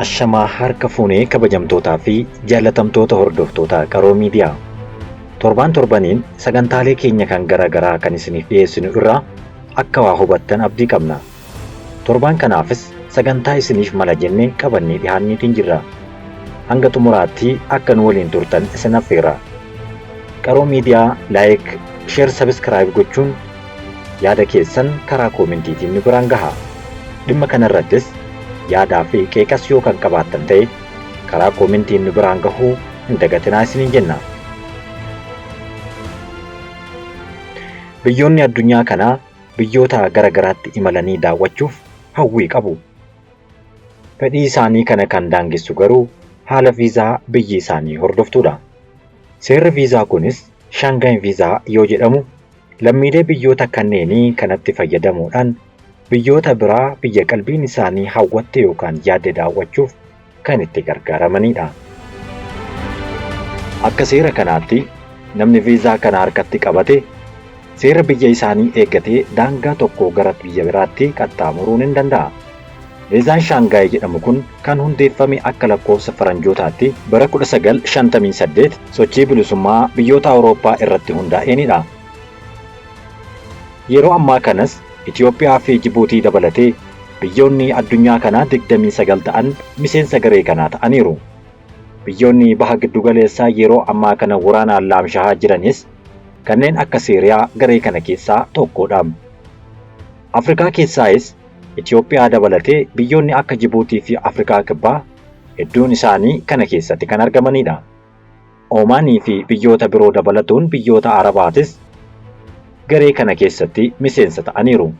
Ashamaa harka fuunee kabajamtootaa fi jaalatamtoota hordoftoota Qaroo Miidiyaa. Torbaan torbaniin sagantaalee keenya kan gara garaa kan isiniif dhiyeessinu irraa akka waa hubattan abdii qabna. Torbaan kanaafis sagantaa isiniif mala jennee qabannee dhihaanneetiin jirra. Hanga xumuraatti akka nu waliin turtan isin affeera. Qaroo Miidiyaa like, share, subscribe gochuun yaada keessan karaa koomentiitiin nu biraan gahaa. Dhimma kanarrattis yaadaa fi qeeqas yoo kan qabaattan ta'e karaa koomentiin nu biraan gahuu hin dagatinaa isiniin jenna. Biyyoonni addunyaa kanaa biyyoota gara garaatti imalanii daawwachuuf hawwii qabu. Fedhii isaanii kana kan daangessu garuu haala viizaa biyyi isaanii hordoftuudha. Seerri viizaa kunis Shaangaay viizaa yoo jedhamu lammiilee biyyoota kanneenii kanatti fayyadamuudhaan biyyoota biraa biyya qalbiin isaanii hawwatte yookaan yaadde daawwachuuf kan itti gargaaramaniidha. Akka seera kanaatti namni viizaa kana harkatti qabate seera biyya isaanii eeggatee daangaa tokkoo gara biyya biraatti qaxxaamuruun hin danda'a. Viizaan Shaangaay jedhamu kun kan hundeeffame akka lakkoofsa faranjootaatti bara 1958 sochii bilisummaa biyyoota Awurooppaa irratti hundaa'eenidha. Yeroo ammaa kanas Itoophiyaa fi Jibuutii dabalatee biyyoonni addunyaa kanaa 29 ta'an miseensa garee kanaa ta'aniiru. Biyyoonni baha giddugaleessaa yeroo ammaa kana waraanaan laamshahaa jiranis kanneen akka Siiriyaa garee kana keessaa tokkodha. Afrikaa keessaayis Itoophiyaa dabalatee biyyoonni akka Jibuutii fi Afrikaa Kibbaa hedduun isaanii kana keessatti kan argamanidha. Oomaanii fi biyyoota biroo dabalatuun biyyoota Arabaatis garee kana keessatti miseensa ta'aniiru.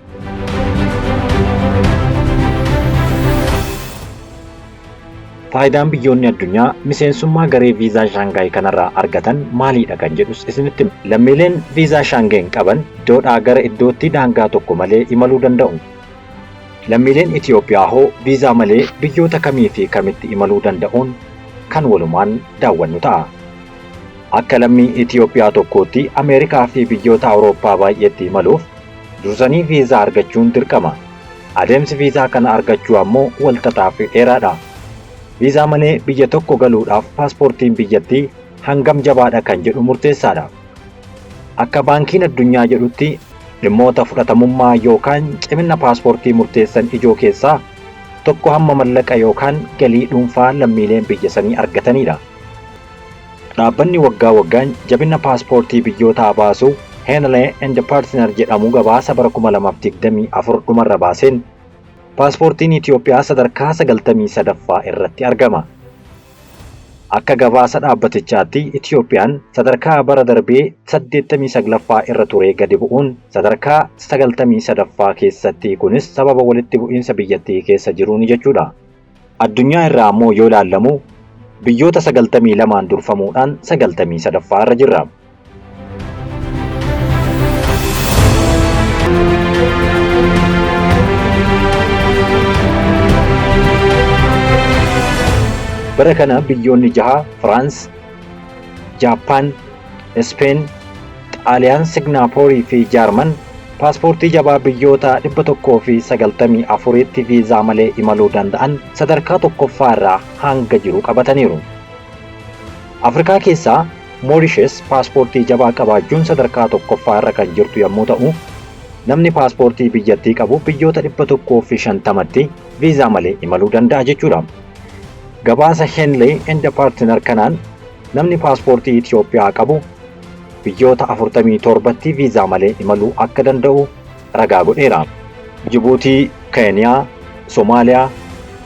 Faayidaan biyyoonni addunyaa miseensummaa garee viizaa Shaangaay kanarraa argatan maaliidha kan jedhus isinitti hima. Lammiileen viizaa Shaangeen qaban iddoodhaa gara iddootti daangaa tokko malee imaluu danda'u. Lammiileen Itiyoophiyaa hoo viizaa malee biyyoota kamii fi kamitti imaluu danda'uun kan walumaan daawwannu ta'a. Akka lammii Itiyoophiyaa tokkootti Ameerikaa fi biyyoota Awurooppaa baay'eetti imaluuf dursanii viizaa argachuun dirqama. Adeemsi viizaa kana argachuu ammoo walxaxaa fi dheeraadha. Viizaa malee biyya tokko galuudhaaf paaspoortiin biyyattii hangam jabaadha kan jedhu murteessaadha. Akka Baankiin Addunyaa jedhutti dhimmoota fudhatamummaa yookaan cimina paaspoortii murteessan ijoo keessaa tokko hamma mallaqa yookaan galii dhuunfaa lammiileen biyya sanii argataniidha. Dhaabbanni waggaa waggaan jabina paaspoortii biyyootaa baasu Henley and Partner jedhamu gabaasa bara 2024 dhumarra baaseen paaspoortiin Itoophiyaa sadarkaa 93ffaa irratti argama. Akka gabaasa dhaabbatichaatti Itoophiyaan sadarkaa bara darbee 89ffaa irra turee gadi bu'uun sadarkaa 93ffaa keessatti kunis sababa walitti bu'iinsa biyyattii keessa jiruuni jechuudha. Addunyaa irraa ammoo yoo ilaallamu biyyoota 92n durfamuudhaan 93ffaa irra jirra. Bara kana biyyoonni jaha Firaans, Jaappaan, Ispeen, Xaaliyaan, Signaaporii fi Jaarman paaspoortii jabaa biyyoota 194tti viizaa malee imaluu danda'an sadarkaa tokkoffaa irraa hanga jiru qabataniiru. Afrikaa keessaa Moorishees paaspoortii jabaa qabaachuun sadarkaa tokkoffaa irra kan jirtu yommuu ta'u, namni paaspoortii biyyattii qabu biyyoota 150tti viizaa malee imaluu danda'a jechuudha. Gabaasa Henley and Partner kanaan namni paaspoortii Itiyoophiyaa qabu biyyoota 47tti viizaa malee imaluu akka danda'u ragaa godheera. Jibuutii, Keeniyaa, Somaaliyaa,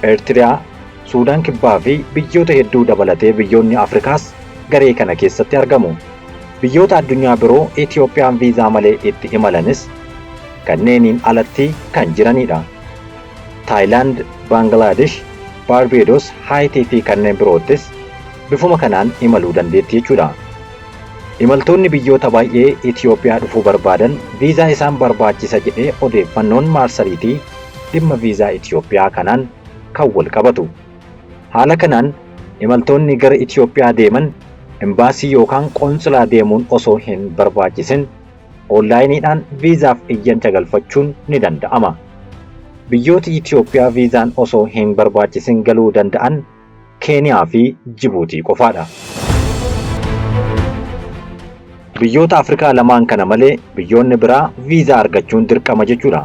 Eertiriyaa, Suudaan Kibbaa fi biyyoota hedduu dabalatee biyyoonni Afrikaas garee kana keessatti argamu. Biyyoota addunyaa biroo Itiyoophiyaan viizaa malee itti imalanis kanneeniin alatti kan jiraniidha. Taayilaand, Baangilaadesh, Baarbeedos, Haayitii fi kanneen biroottis bifuma kanaan imaluu dandeetti jechuudha. Imaltoonni biyyoota baay'ee Itiyoophiyaa dhufuu barbaadan viizaa isaan barbaachisa jedhee odeeffannoon maarsariitii dhimma viizaa Itiyoophiyaa kanaan kan wal qabatu. Haala kanaan imaltoonni gara Itiyoophiyaa deeman Imbaasii yookaan Qontsilaa deemuun osoo hin barbaachisin onlaayiniidhaan viizaaf iyyanta galfachuun ni danda'ama. Biyyooti Itoophiyaa viizaan osoo hin barbaachisin galuu danda'an Keeniyaa fi Jibuutii qofaadha. Biyyoota Afrikaa lamaan kana malee biyyoonni biraa viizaa argachuun dirqama jechuudha.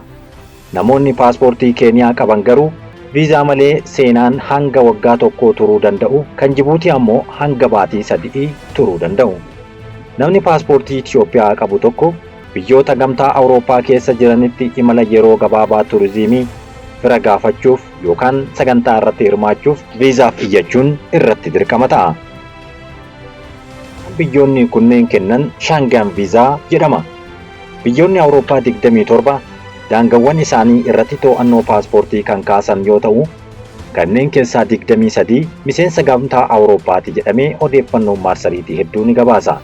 Namoonni paaspoortii Keeniyaa qaban garuu viizaa malee seenaan hanga waggaa tokkoo turuu danda'u, kan Jibuutii ammoo hanga baatii 3 turuu danda'u. Namni paaspoortii Itoophiyaa qabu tokko biyyoota Gamtaa Awurooppaa keessa jiranitti imala yeroo gabaabaa turizimii, fira gaafachuuf yookaan sagantaa irratti hirmaachuuf viizaaf iyyachuun irratti dirqama ta'a. Biyyoonni kunneen kennan Shaangaan viizaa jedhama. Biyyoonni Awurooppaa 27 daangawwan isaanii irratti to'annoo paaspoortii kan kaasan yoo ta'u, kanneen keessaa 23 miseensa Gamtaa Awurooppaati jedhamee odeeffannoon maarsariitii hedduu ni gabaasa.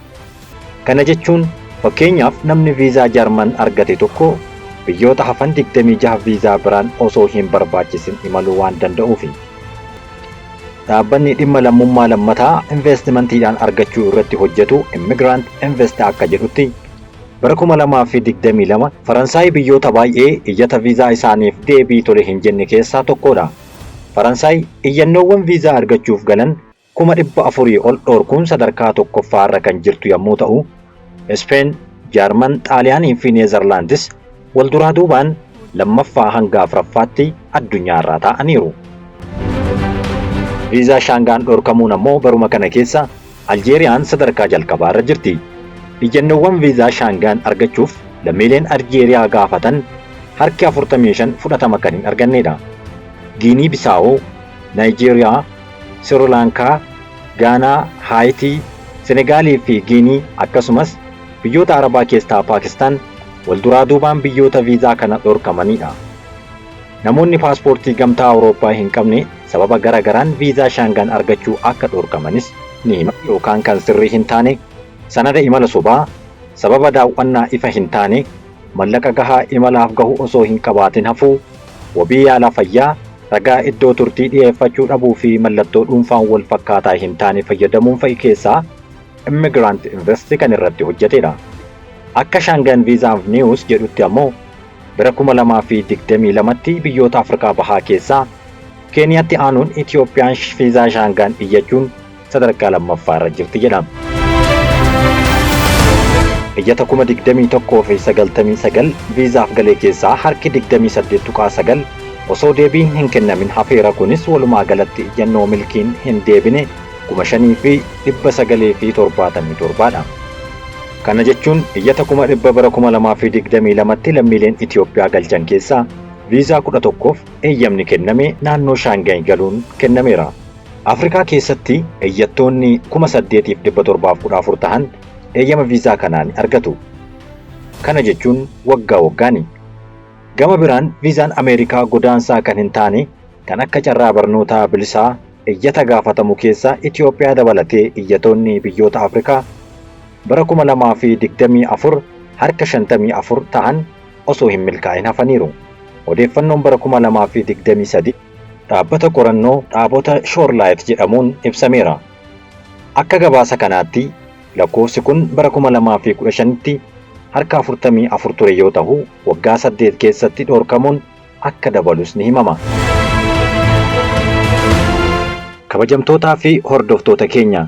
Kana jechuun fakkeenyaaf namni viizaa Jaarman argate tokko biyyoota hafan 26 viizaa biraan osoo hin barbaachisin imaluu waan danda'uufi. Dhaabbanni dhimma lammummaa lammataa investimantiidhaan argachuu irratti hojjetu Immigrant Invest akka jedhutti, bara 2022 Faransaay biyyoota baay'ee iyyata viizaa isaaniif deebii tole hin jenne keessaa tokkodha. Faransaay iyyannoowwan viizaa argachuuf galan 400,000 ol dhorkuun sadarkaa tokkoffaarra kan jirtu yommuu ta'u, Ispeen, Jaarman, Xaaliyaanii fi Neezerlaandis wal duraa duubaan lammaffaa hanga afuraffaatti addunyaarraa taa'aniiru. Viizaa Shaangaan dhorkamuun ammoo baruma kana keessa Aljeeriyaan sadarkaa jalqabaarra jirti. Iyyannoowwan viizaa Shaangaan argachuuf lammiileen Aljeeriyaa gaafatan harki 45 fudhatama kan hin argannedha. Giinii Bisaawoo, Naayijeeriyaa, Sirilaankaa, Gaanaa, Haayitii, Senegaalii fi Giinii akkasumas biyyoota Arabaa keessaa Paakistaan wal duraa duubaan biyyoota viizaa kana dhorkamanidha. Namoonni paaspoortii Gamtaa Awurooppaa hin qabne sababa gara garaan viizaa Shaangaan argachuu akka dhorkamanis ni hima. Yookaan kan sirrii hin taane, sanada imala sobaa, sababa daawwannaa ifa hin taane, mallaqa gahaa imalaaf gahu osoo hin qabaatin hafuu, wabii yaala fayyaa, ragaa iddoo turtii dhiyeeffachuu dhabuu fi mallattoo dhuunfaan wal fakkaataa hin taane fayyadamuun fa'i keessaa Immigrant Invest kan irratti hojjetedha. Akka Shaangaan Visa News jedhutti ammoo bara 2022tti biyyoota Afrikaa Bahaa keessaa Keeniyaatti aanuun Itoophiyaan viizaa Shaangaan iyyachuun sadarkaa lammaffaarra jirti jedha. Iyyata 21,099 viizaaf galee keessaa harki 28.9 osoo deebiin hin kennamin hafeera. Kunis walumaa galatti iyyannoo milkiin hin deebine 5,977dha. Kana jechuun iyyata 100,000 bara 2022tti lammiileen Itoophiyaa galchan keessaa viizaa 11f eeyyamni kenname naannoo Shaangaay galuun kennameera. Afrikaa keessatti iyyattoonni 8,714 tahan eeyyama viizaa kanaa ni argatu. Kana jechuun waggaa waggaani. Gama biraan viizaan Ameerikaa godaansaa kan hin taane kan akka carraa barnootaa bilisaa iyyata gaafatamu keessaa Itoophiyaa dabalatee iyyatoonni biyyoota Afrikaa bara 2024 harka 54 ta'an osoo hin milkaa'in hafaniiru. Odeeffannoon bara 2023 dhaabbata qorannoo dhaabota Shoorlaayit jedhamuun ibsameera. Akka gabaasa kanaatti lakkoofsi kun bara 2015tti harka 44 ture yoo ta'u, waggaa 8 keessatti dhorkamuun akka dabalus ni himama. Kabajamtootaa fi hordoftoota keenya,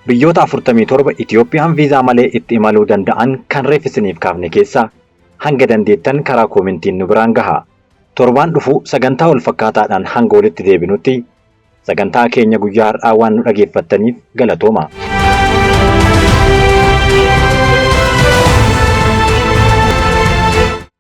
biyyoota 47 Itoophiyaan viizaa malee itti imaluu danda'an kan reef isiniif kaafne keessaa hanga dandeettan karaa koomentiin nu biraan gaha. Torbaan dhufu sagantaa wal fakkaataadhaan hanga walitti deebinutti sagantaa keenya guyyaa har'aa waan nu dhageeffattaniif galatooma.